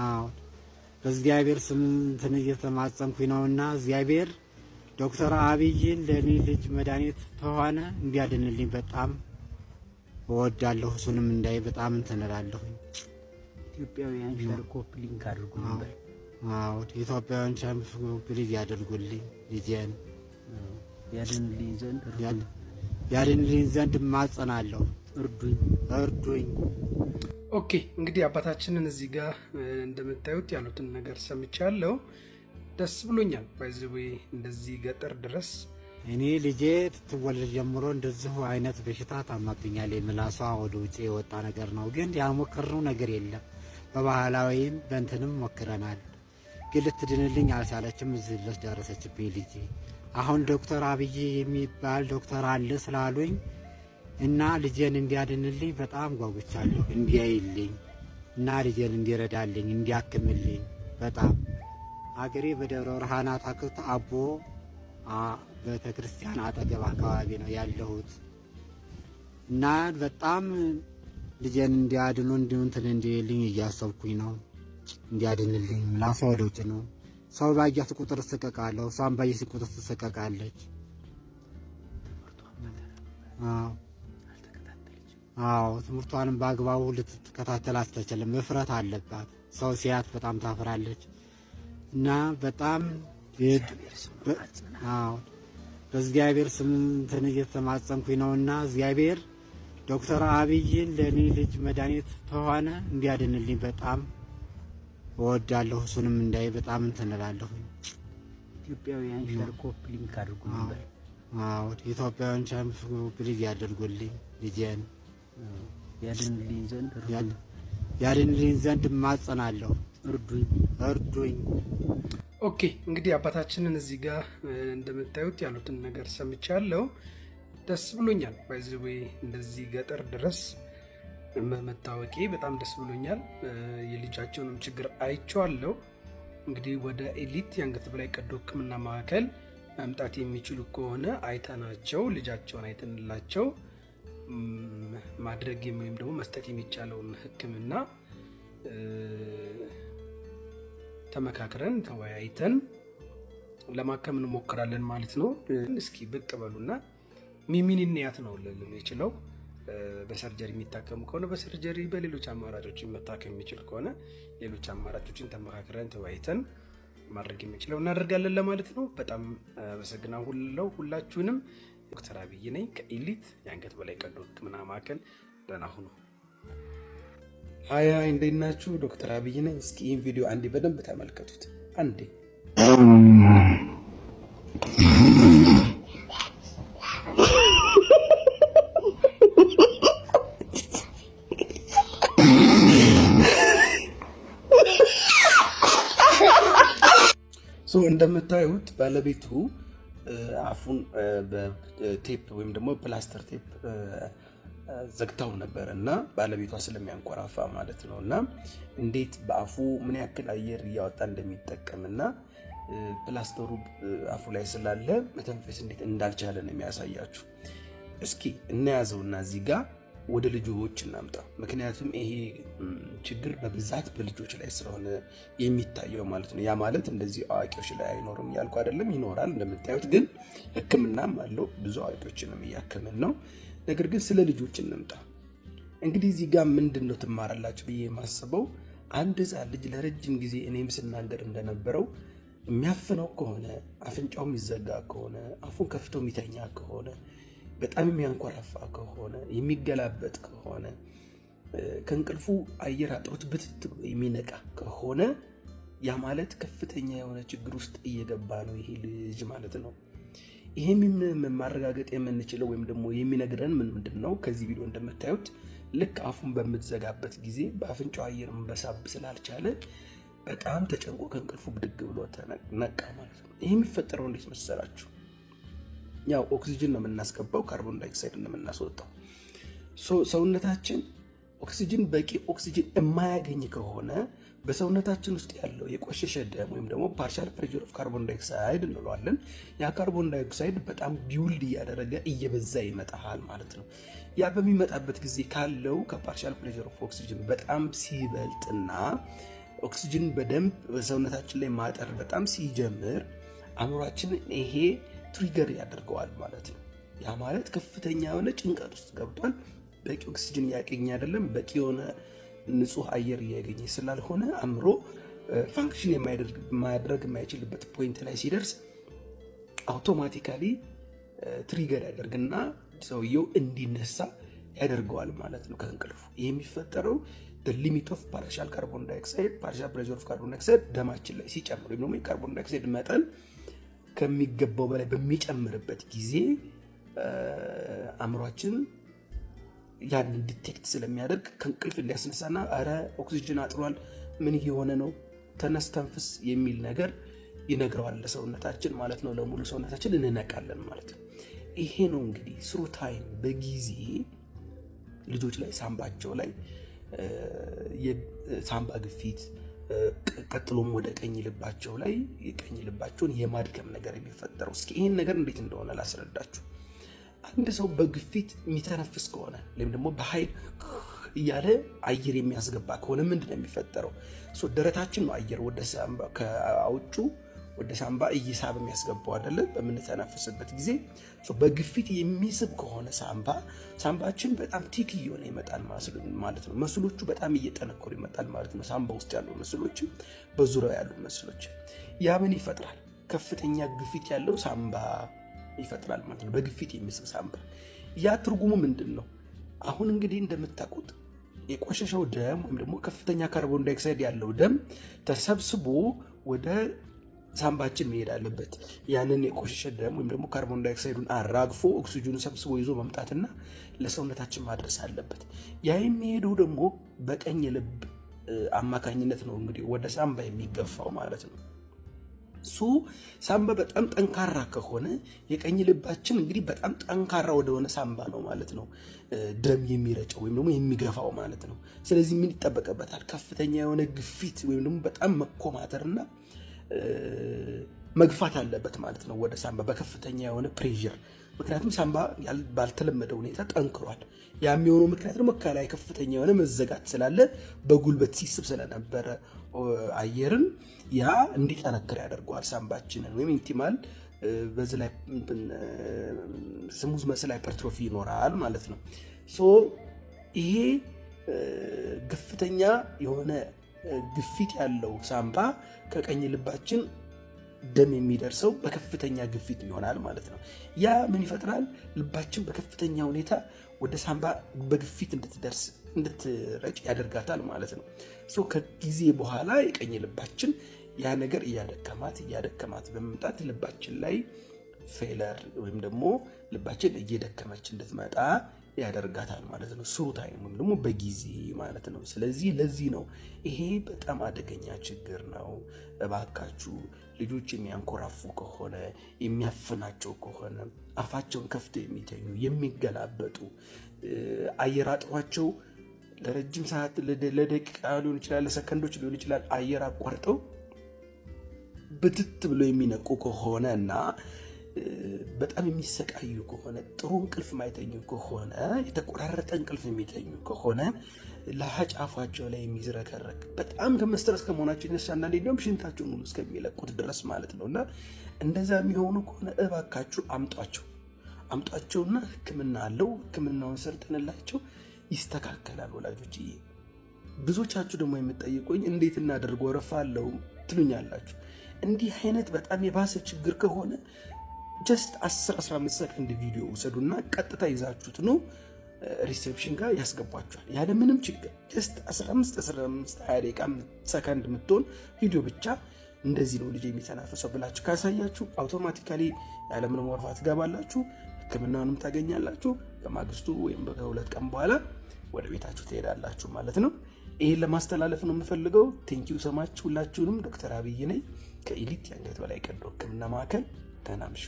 አዎ በእግዚአብሔር ስም እንትን እየተማጸንኩኝ ነውና እግዚአብሔር ዶክተር አብይን ለእኔ ልጅ መድኃኒት ተሆነ እንዲያድንልኝ በጣም እወዳለሁ። እሱንም እንዳይ በጣም እንትን እላለሁኝ። ኢትዮጵያውያን share copy link አድርጉልኝ በል። አዎ ኢትዮጵያውያን share copy link ያድርጉልኝ፣ ልጄን ያድንልኝ ዘንድ እርዱኝ፣ ያድንልኝ ዘንድ እማጸናለሁ። እርዱኝ፣ እርዱኝ። Okay፣ እንግዲህ አባታችንን እዚህ ጋር እንደምታዩት ያሉትን ነገር ሰምቻለሁ። ደስ ብሎኛል። By the way እንደዚህ ገጠር ድረስ እኔ ልጄ ትወለድ ጀምሮ እንደዚሁ አይነት በሽታ ታማብኛል። የምላሷ ወደ ውጭ የወጣ ነገር ነው፣ ግን ያልሞከርነው ነገር የለም። በባህላዊም በእንትንም ሞክረናል፣ ግን ልትድንልኝ አልቻለችም። እዚህ ድረስ ደረሰችብኝ ልጄ። አሁን ዶክተር አብይ የሚባል ዶክተር አለ ስላሉኝ እና ልጄን እንዲያድንልኝ በጣም ጓጉቻለሁ። እንዲያይልኝ እና ልጄን እንዲረዳልኝ እንዲያክምልኝ በጣም። አገሬ በደብረ ብርሃን አታክልት አቦ ቤተ ክርስቲያን አጠገብ አካባቢ ነው ያለሁት እና በጣም ልጄን እንዲያድኑ እንዲሁ እንትን እንዲልኝ እያሰብኩኝ ነው። እንዲያድንልኝ። ምላሷ ወደ ውጭ ነው። ሰው ባያት ቁጥር እሰቀቃለሁ፣ እሷም ባየች ቁጥር ትሰቀቃለች። አዎ ትምህርቷንም በአግባቡ ልትከታተል አትችልም። እፍረት አለባት። ሰው ሲያት በጣም ታፍራለች እና በጣም አዎ በእግዚአብሔር ስም እንትን እየተማጸንኩኝ ነውና እግዚአብሔር ዶክተር አብይን ለእኔ ልጅ መድኃኒት ተሆነ እንዲያድንልኝ በጣም እወዳለሁ። እሱንም እንዳይ በጣም እንትን እላለሁኝ። ኢትዮጵያውያን share copy link አድርጉልኝ በል። አዎ ኢትዮጵያውያን share copy link ያድርጉልኝ፣ ልጄን ያድንልኝ ዘንድ እርዱኝ፣ ያድንልኝ ዘንድ እማጸናለሁ። እርዱኝ፣ እርዱኝ። Okay፣ እንግዲህ አባታችንን እዚህ ጋር እንደምታዩት ያሉትን ነገር ሰምቻለሁ። ደስ ብሎኛል። By the way እንደዚህ ገጠር ድረስ መታወቄ በጣም ደስ ብሎኛል። የልጃቸውንም ችግር አይቼዋለሁ። እንግዲህ ወደ ኤሊት የአንገት በላይ ቀዶ ሕክምና ማዕከል መምጣት የሚችሉ ከሆነ አይተናቸው፣ ልጃቸውን አይተንላቸው ማድረግ ወይም ደግሞ መስጠት የሚቻለውን ሕክምና ተመካክረን ተወያይተን ለማከም እንሞክራለን ማለት ነው። እስኪ ብቅ በሉና ሚሚን እንያት ነው ልል የችለው። በ surgery የሚታከሙ ከሆነ በ surgery፣ በሌሎች አማራጮች መታከም የሚችል ከሆነ ሌሎች አማራጮችን ተመካክረን ተወያይተን ማድረግ የሚችለው እናደርጋለን ለማለት ነው። በጣም አመሰግናለሁ ሁላችሁንም። ዶክተር አብይ ነኝ ከኤሊት የአንገት በላይ ቀዶ ሕክምና ማዕከል። ደህና ሁኑ። Hi hi፣ እንዴት ናችሁ? ዶክተር አብይ ነኝ። እስኪ ይህን ቪዲዮ አንዴ በደንብ ተመልከቱት። አንዴ። እንደምታዩት ባለቤቱ አፉን በቴፕ ወይም ደግሞ plaster tape ዘግታው ነበር እና ባለቤቷ ስለሚያንኮራፋ ማለት ነው። እና እንዴት በአፉ ምን ያክል አየር እያወጣ እንደሚጠቀም እና ፕላስተሩ አፉ ላይ ስላለ መተንፈስ እንዴት እንዳልቻለ ነው የሚያሳያችሁ። እስኪ እናያዘውና እዚህ ጋር ወደ ልጆች እናምጣ። ምክንያቱም ይሄ ችግር በብዛት በልጆች ላይ ስለሆነ የሚታየው ማለት ነው። ያ ማለት እንደዚህ አዋቂዎች ላይ አይኖርም እያልኩ አይደለም፣ ይኖራል። እንደምታዩት ግን ሕክምናም አለው፣ ብዙ አዋቂዎችንም እያከምን ነው። ነገር ግን ስለ ልጆች እንምጣ። እንግዲህ እዚህ ጋር ምንድን ነው ትማራላችሁ ብዬ የማስበው፣ አንድ ሕፃን ልጅ ለረጅም ጊዜ እኔም ስናገር እንደነበረው የሚያፍነው ከሆነ፣ አፍንጫው የሚዘጋ ከሆነ፣ አፉን ከፍቶ የሚተኛ ከሆነ፣ በጣም የሚያንኮራፋ ከሆነ፣ የሚገላበጥ ከሆነ፣ ከእንቅልፉ አየር አጥሮት ብትት ብሎ የሚነቃ ከሆነ ያ ማለት ከፍተኛ የሆነ ችግር ውስጥ እየገባ ነው ይሄ ልጅ ማለት ነው። ይሄም ማረጋገጥ የምንችለው ወይም ደግሞ የሚነግረን ምን ምንድን ነው? ከዚህ ቪዲዮ እንደምታዩት ልክ አፉን በምትዘጋበት ጊዜ በአፍንጫው አየር መሳብ ስላልቻለ በጣም ተጨንቆ ከእንቅልፉ ብድግ ብሎ ነቃ ማለት ነው። ይህ የሚፈጠረው እንዴት መሰላችሁ? ያው ኦክሲጅን ነው የምናስገባው፣ carbon dioxide ነው የምናስወጣው። ሰውነታችን ኦክሲጅን በቂ ኦክሲጅን የማያገኝ ከሆነ በሰውነታችን ውስጥ ያለው የቆሸሸ ደም ወይም ደግሞ partial pressure of carbon dioxide እንለዋለን። ያ carbon dioxide በጣም build እያደረገ እየበዛ ይመጣል ማለት ነው። ያ በሚመጣበት ጊዜ ካለው ከ partial pressure of oxygen በጣም ሲበልጥና ኦክሲጅን በደንብ በሰውነታችን ላይ ማጠር በጣም ሲጀምር አእምሯችን ይሄ trigger ያደርገዋል ማለት ነው። ያ ማለት ከፍተኛ የሆነ ጭንቀት ውስጥ ገብቷል። በቂ ኦክሲጅን እያገኘ አይደለም። በቂ የሆነ ንጹህ አየር እያገኘ ስላልሆነ አእምሮ function ማድረግ የማይችልበት point ላይ ሲደርስ automatically trigger ያደርግና ሰውየው እንዲነሳ ያደርገዋል ማለት ነው ከእንቅልፉ። ይህ የሚፈጠረው limit of partial carbon dioxide፣ partial pressure of carbon dioxide ደማችን ላይ ሲጨምር ወይም ደግሞ የ carbon dioxide መጠን ከሚገባው በላይ በሚጨምርበት ጊዜ አእምሯችን ያንን detect ስለሚያደርግ ከእንቅልፍ እንዲያስነሳና ኧረ ኦክሲጅን አጥሯል፣ ምን እየሆነ ነው፣ ተነስ ተንፍስ የሚል ነገር ይነግረዋል ለሰውነታችን ማለት ነው። ለሙሉ ሰውነታችን እንነቃለን ማለት ነው። ይሄ ነው እንግዲህ through time በጊዜ ልጆች ላይ ሳምባቸው ላይ የሳምባ ግፊት፣ ቀጥሎም ወደ ቀኝ ልባቸው ላይ የቀኝ ልባቸውን የማድከም ነገር የሚፈጠረው። እስኪ ይህን ነገር እንዴት እንደሆነ ላስረዳችሁ። አንድ ሰው በግፊት የሚተነፍስ ከሆነ ወይም ደግሞ በኃይል እያለ አየር የሚያስገባ ከሆነ ምንድን ነው የሚፈጠረው? ደረታችን ነው አየር ወደ ሳምባ ከውጩ ወደ ሳምባ እየሳበ የሚያስገባው አይደለ? በምንተነፍስበት ጊዜ በግፊት የሚስብ ከሆነ ሳምባችን በጣም thick እየሆነ ይመጣል ማለት ነው። Muscle ኦቹ በጣም እየጠነከሩ ይመጣል ማለት ነው። ሳምባ ውስጥ ያሉ muscle ኦችም በዙሪያው ያሉ muscle ኦች፣ ያ ምን ይፈጥራል? ከፍተኛ ግፊት ያለው ሳምባ ይፈጥራል ማለት ነው። በግፊት የሚስብ ሳምባ። ያ ትርጉሙ ምንድን ነው? አሁን እንግዲህ እንደምታውቁት የቆሸሸው ደም ወይም ደግሞ ከፍተኛ carbon dioxide ያለው ደም ተሰብስቦ ወደ ሳምባችን መሄድ አለበት። ያንን የቆሸሸ ደም ወይም ደግሞ carbon dioxide ኡን አራግፎ ኦክሲጅኑን ሰብስቦ ይዞ መምጣትና ለሰውነታችን ማድረስ አለበት። ያ የሚሄደው ደግሞ በቀኝ ልብ አማካኝነት ነው እንግዲህ ወደ ሳምባ የሚገፋው ማለት ነው። So ሳምባ በጣም ጠንካራ ከሆነ የቀኝ ልባችን እንግዲህ በጣም ጠንካራ ወደሆነ ሳምባ ነው ማለት ነው ደም የሚረጨው ወይም ደግሞ የሚገፋው ማለት ነው። ስለዚህ ምን ይጠበቅበታል? ከፍተኛ የሆነ ግፊት ወይም ደግሞ በጣም መኮማተርና መግፋት አለበት ማለት ነው ወደ ሳምባ በከፍተኛ የሆነ pressure። ምክንያቱም ሳምባ ባልተለመደ ሁኔታ ጠንክሯል። ያ የሚሆነው ምክንያት ደግሞ ከላይ ከፍተኛ የሆነ መዘጋት ስላለ በጉልበት ሲስብ ስለነበረ አየርን ያ እንዲጠነክር ያደርገዋል ሳምባችንን፣ ወይም intimal በዚህ ላይ smooth muscle hypertrophy ይኖራል ማለት ነው። So ይሄ ከፍተኛ የሆነ ግፊት ያለው ሳምባ ከቀኝ ልባችን ደም የሚደርሰው በከፍተኛ ግፊት ይሆናል ማለት ነው። ያ ምን ይፈጥራል? ልባችን በከፍተኛ ሁኔታ ወደ ሳምባ በግፊት እንድትደርስ እንድትረጭ ያደርጋታል ማለት ነው። So ከጊዜ በኋላ የቀኝ ልባችን ያ ነገር እያደከማት እያደከማት በመምጣት ልባችን ላይ failure ወይም ደግሞ ልባችን እየደከመች እንድትመጣ ያደርጋታል ማለት ነው። Through time ወይም ደግሞ በጊዜ ማለት ነው። ስለዚህ ለዚህ ነው ይሄ በጣም አደገኛ ችግር ነው። እባካችሁ ልጆች የሚያንኮራፉ ከሆነ፣ የሚያፍናቸው ከሆነ፣ አፋቸውን ከፍተው የሚተኙ፣ የሚገላበጡ፣ አየር አጥሯቸው ለረጅም ሰዓት፣ ለደቂቃ ሊሆን ይችላል፣ ለሰከንዶች ሊሆን ይችላል፣ አየር አቋርጠው ብትት ብለው የሚነቁ ከሆነ እና በጣም የሚሰቃዩ ከሆነ፣ ጥሩ እንቅልፍ ማይተኙ ከሆነ፣ የተቆራረጠ እንቅልፍ የሚተኙ ከሆነ፣ ለሀጭ አፋቸው ላይ የሚዝረከረክ፣ በጣም ከ stress ከመሆናቸው የተነሳ አንዳንዴ እንዲያውም ሽንታቸውን ሁሉ እስከሚለቁት ድረስ ማለት ነው፣ እና እንደዛ የሚሆኑ ከሆነ እባካችሁ አምጧቸው። አምጧቸውና ሕክምና አለው፣ ሕክምናውን ሰርተንላቸው ይስተካከላል። ወላጆች፣ ብዙዎቻችሁ ደግሞ የምትጠይቁኝ እንዴት እናደርግ፣ ወረፋ አለው ትሉኛላችሁ። እንዲህ አይነት በጣም የባሰ ችግር ከሆነ just 10 15 ሰከንድ ቪዲዮ ውሰዱና ቀጥታ ይዛችሁት ነው reception ጋር ያስገቧችኋል ያለ ምንም ችግር። Just 15 15 20 ደቂቃ ሰከንድ የምትሆን ቪዲዮ ብቻ እንደዚህ ነው ልጅ የሚተናፈሰው ብላችሁ ካሳያችሁ automatically ያለምንም ወረፋ ትገባላችሁ፣ ሕክምናውንም ታገኛላችሁ። በማግስቱ ወይም ከ2 ቀን በኋላ ወደ ቤታችሁ ትሄዳላችሁ ማለት ነው። ይህን ለማስተላለፍ ነው የምፈልገው። Thank you so much ሁላችሁንም። ዶክተር አብይ ነኝ ከኢሊት የአንገት በላይ ቀዶ ሕክምና ማዕከል። ደህና እምሹ።